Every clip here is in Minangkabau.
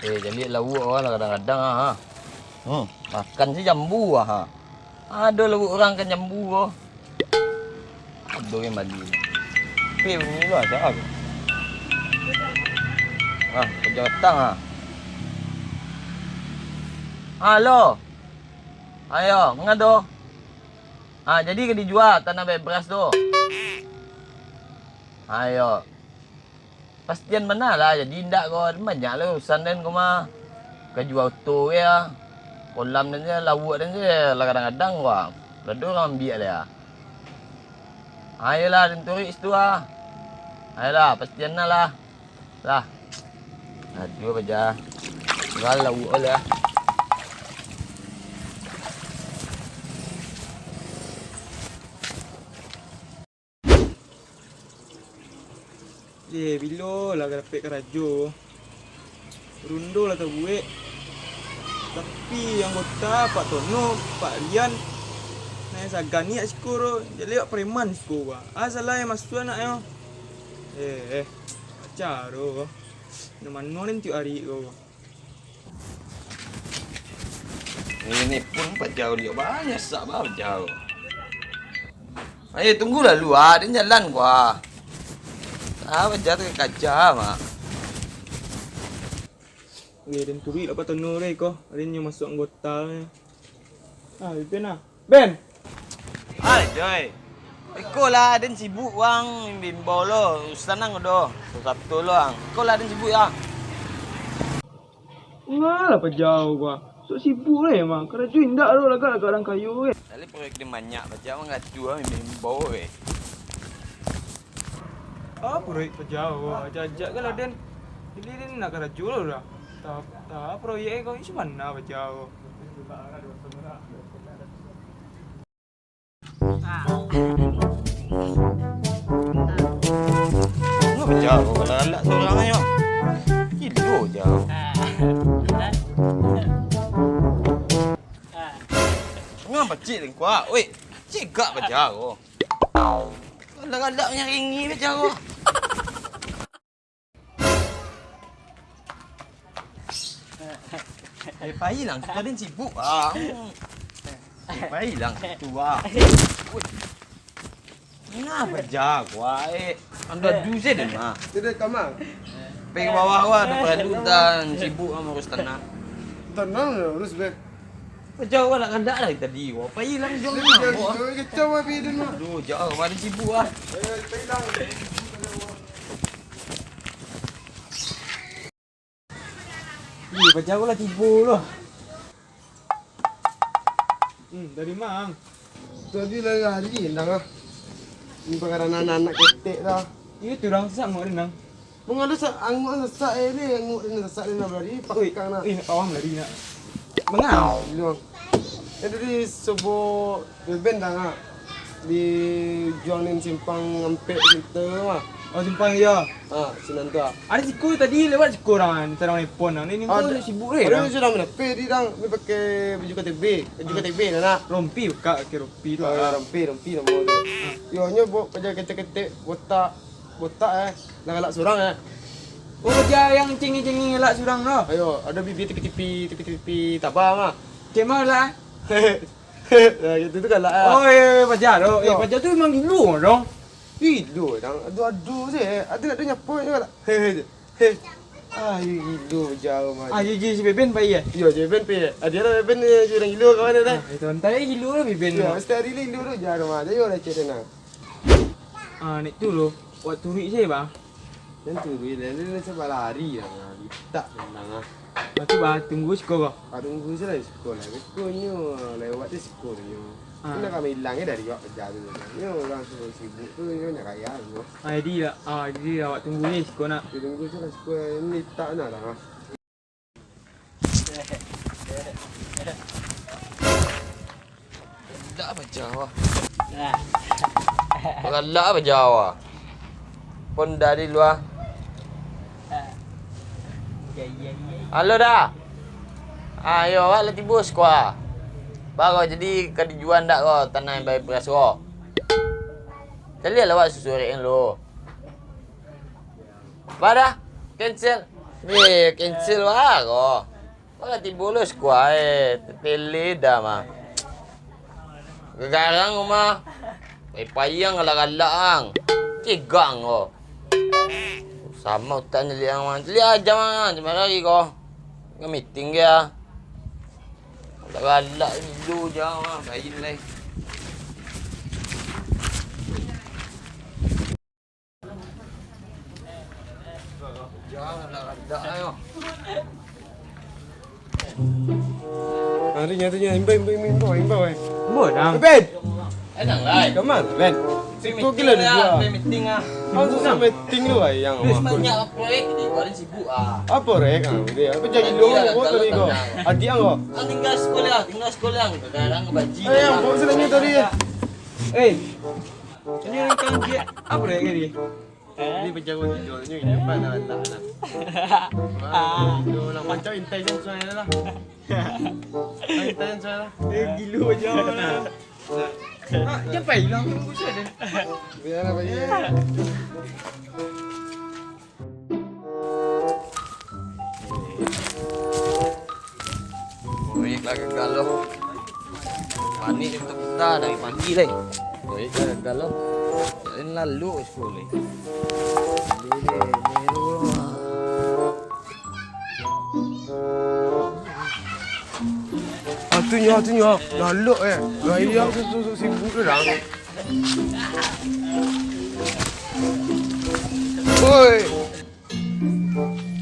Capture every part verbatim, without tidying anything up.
Eh, caliak lauak awak lah kadang-kadang ah. Hmm, makan se jambu ah. Ado lauak urang kan jambu ko. Ado yang bali. Tapi bunyi lu asa ko. Ah, kerja petang ah. Halo. Ayo, ngado. Ah, jadi ka dijua tanah baik beras tu. Ayo. Pastian bana lah, jadi indak ko, banyak lah urusan den ko mah. Ka jua oto ko ya. Kolam den se, lauak den se, lah kadang-kadang ko. Lah ado urang ambiak lah ya. Ayolah, den turuik situ ah. Ayolah, pastian nah lah. Lah. Aduh, baja. Lah, lauak lah. Eh, bilo lah ka dapek karajo. Rundo lah tabuek. Tapi anggota Pak Tono, Pak Rian, nan saganiak siko tu, jadi awak preman siko, bah. Ah, salah yang masuak anaknyo. Eh, eh. Macam tu. Nan mano ni tiok ari ko. Ini pun pajau liok banyak sak bah pajau. Ayo tunggu lalu ah, den jalan ko ah. Ah, pajau tu kaca mak. Weh, den turuik lah Pak Tono deh ko. Den nyo masuak anggota. Ah, itu nah. Ben! Hai, Joy. Iko lah, den sibuk wang bimbau lo. Urusan ang do. Satu lo ang. Iko lah, den sibuk ya. Ngalah pajau ko ah. Sok sibuk lah emang. Karajo indak lo lagak-lagak urang kayo kan. Tadi proyek den banyak, pajau mangadu ah bimbau eh. Ah, proyek pajau. Ajak-ajak kan lah den. Jadi den nak karajo lo dah. Tah, tah proyek ko isi mana pajau. Ngapa jauh galak-galak surang nyo? Gilo jauh. Ngapa cik lengkuak? Weh, cigak bajauh. Galak-galak nyaringi bajauh. Eh, pai lang, sudah den sibuk ah. Eh, pai lang, tu ah. Wih. Ngapa jago eh? Anda duse den mah. Tidak kamar. Pai ka bawah wah, ada perlu dan sibuk sama urus tanah. Tenang ya, urus be. Jauh lah kandak lah tadi. Wah, pai lang jauh. Kacau ah pai den mah. Aduh, jauh kemarin sibuk ah. Eh, pai lang. Ih, pajau lah tibo lo. Hmm, dari ma ang? Tadi lari-lari endang ah. Ni pangaranan anak ketek dah. Iyo tu urang sasak angok den ang. Mangalo sa-, angok sasak eh ni, angok den sasak den nak lari, pakang nak. Ih, awam lari nak. Manga? Bilang. Yang tadi sobo Beben dah ngak. Di juang ni simpang ampek situ mah. Oh, simpang iyo. Ha, sinan tu ah. Ada siko tadi lewat siko urang, tarang lepon urang. Ni, ni pun sibuk eh. Ada sudah mana? Pe di dang, ni pakai baju K T B. Baju K T B dah nak. Rompi buka ke rompi tu. Oh, ya, rompi, rompi nama tu. Yo, nyo bo-, paja ketek-ketek, botak, botak eh. Lah galak surang eh. Oh, paja yang cengeng-cengeng galak surang tu. Ayo, ada bibir tipi-tipi, tipi-tipi tabah mah. Cek mah lah. Nah, gitu tu galak ah. Oh, eh, paja tu. Eh, paja tu memang gilo dong. Gilo dong. Adu-adu je. Adu nak dengar point je galak. Heh, heh. Ah, gilo jauh mah. Ah, je, je, si Beben pai eh? Yo, si Beben pai eh. Ah, dia lah Beben ni, si urang gilo kawan dia dah. Ah, itu entah eh gilo lah Beben. Yo, mesti hari ni gilo tu jauh mah. Dia orang cek tenang. Ah, nek tu lo. Wak turuik se, Bang. Jan turuik, jan, jan, jan sabar lari lah, nah, litak memang ah. Lepas tu, Bang, tunggu siko ko. Ah, tunggu se lah siko lah. Bekonyo lewat je siko tu nyo. Ah. Nyo nak kami ilang je dari awak kerja tu. Nyo urang sibuk tu, nyo nak kaya tu. Ah, jadi, ah, jadi awak tunggu je siko nak. Dia tunggu se lah siko, ini litak nah lah. Galak baja awak. Galak baja awak. Pon dari luar. Halo dah. Ayo, awak lah tibo siko ah. Baa ko, jadi ka dijua ndak ko tanah yang baik beras ko? Caliak lah awak susurek dulu. Baa dah, cancel. Eh, cancel lah ko. Malah tibo lo sikuah, eh. Tepele dah mah. Gagarang ko mah. Eh, payang galak-galak ang. Cigang ko. Samo utak ni liang mah. Liang aja mah, cuma lagi ko. Nggak meeting dia. Galak-galak dulu je mah, bayin lai. Hari nyatanya imbau, imbau, imbau, imbau, imbau, eh. Imbau dah. Eh, Ben! Anang lai. Kama, Ben? Siko gila dia. Meeting ah. Ang susah meeting lu, ai, yang. Banyak proyek ni, paling sibuk ah. Apa proyek ang? Dia apa jadi lu? Iya, kau tadi kau. Adik ang kau. Ang tinggal sekolah, tinggal sekolah. Sekarang baji. Eh, yang kau sedangnya tadi. Eh. Ini orang kau dia apa proyek ni? Ini pejabat hijau ni, ini apa nak nak. Ah, hijau lah. Macam intai je suara lah. Intai je suara. Eh, gila je lah. Ah, dia apa hilang tu, bukan ada. Biarlah, biar. Proyek lah gagal lo. Panik untuk kita dari pagi lai. Proyek lah gagal lo. Lain lalu sekolah. Ah, tu nyo, tu nyo. Lalok eh. Lah, iya, tu, tu, tu, sibuk tu dah. Oi.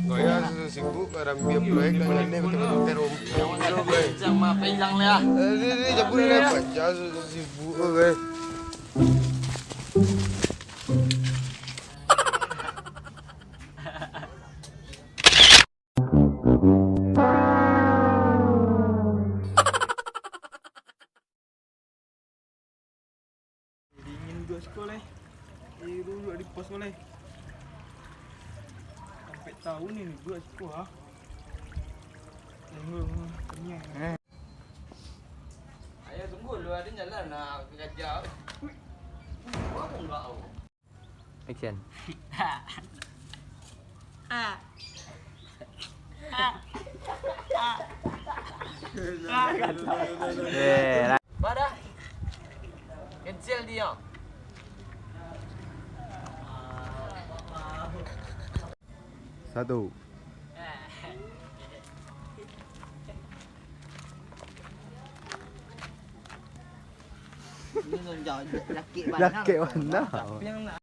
Kau ya, tu, tu, sibuk, kadang biar proyek, kadang dia betul-betul terum. Jangan ada macam apa hilang lah. Eh, dia, dia, cabut dia, apa? Jangan, tu, tu, sibuk, eh. Dingin duduak siko lai. Eh, duduak di pos ko lai. Sampai tahu ni duduak siko ah. Tengok, kenyang. Ayo tunggu lu, ada jalan nak kerja. Wih. Wah, enggak tahu. Action. Eh, lah. Pada. Cancel dia. Satu. Ini lonjong, lakek bana. Lakek bana. Tapi yang nak